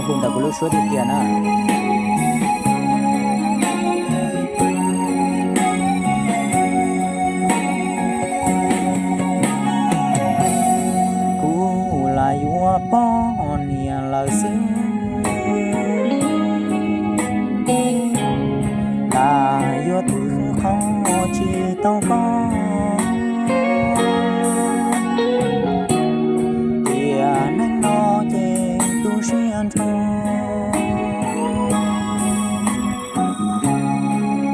Ntawm kuv lub suab tiag tiag na. Kuv lam yuav poj niam lawm xwb, lam yuav tus qhov tsis tau koj. Tiam neej no ces tu siab nrho,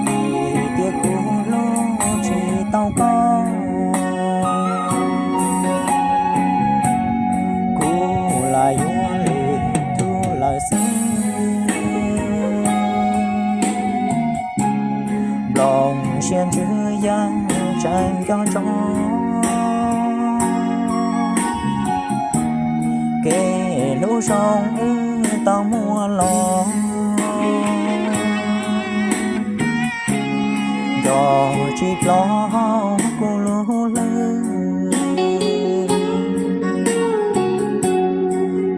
vim tias kuv hlub tsis tau koj. Kuv lam yuav lwm tus lawm xwb, nplooj siab ntsws yeej tseem nco ntsoov. Kev hlub zoo wb tau muaj los, nco tsis ploj kuv lub hlwb.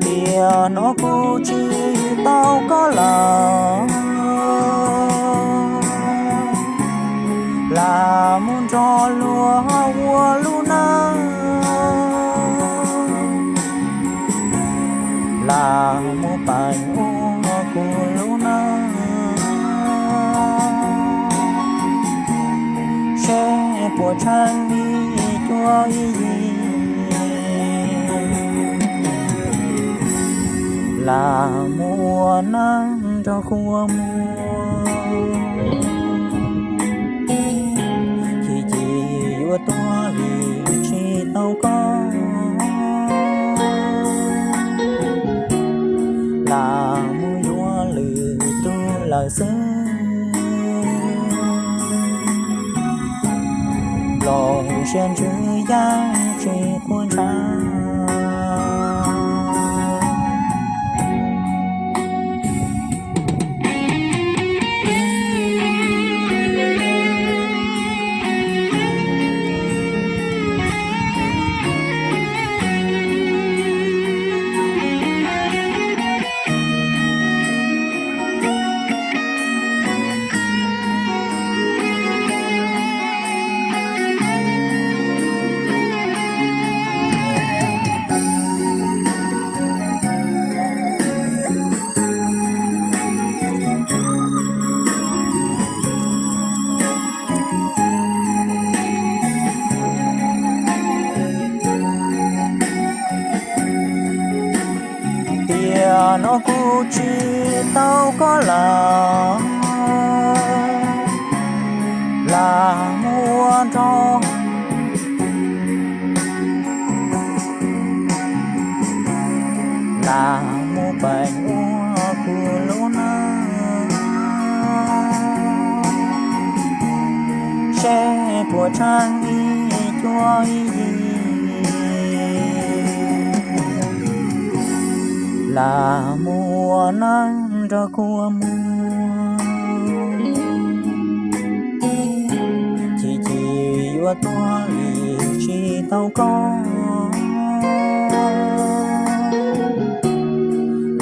Tiam no kuv tsis tau koj lawm, lam mus nrog luag ua lub neej, lam mus peem ua kuv lub neej, seb puas tsheej li cuab ib yig, lam mus ua neej nrog kua muag. Chim chim yuav tuag vim tsis tau koj, lam mus yuav lwm tus lawm xwb, nplooj siab ntsws yeej tsis quav ntshav. Tiam no kuv tsis tau koj lawm, lam mus ua nrog, lam mus peem ua kuv lub neej, seb puas tsheej li cuab ib yig, lam mus ua neej nrog kua muag. Chim chim yuav tuag vim tsis tau koj,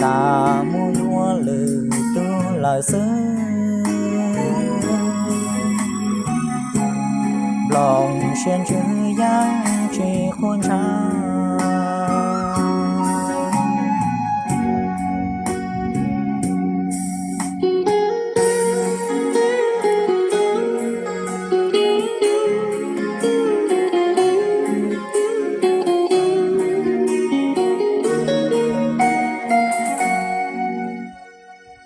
lam mus yuav lwm tus lawm xwb, nplooj siab ntsws yeej tsis quav ntshav.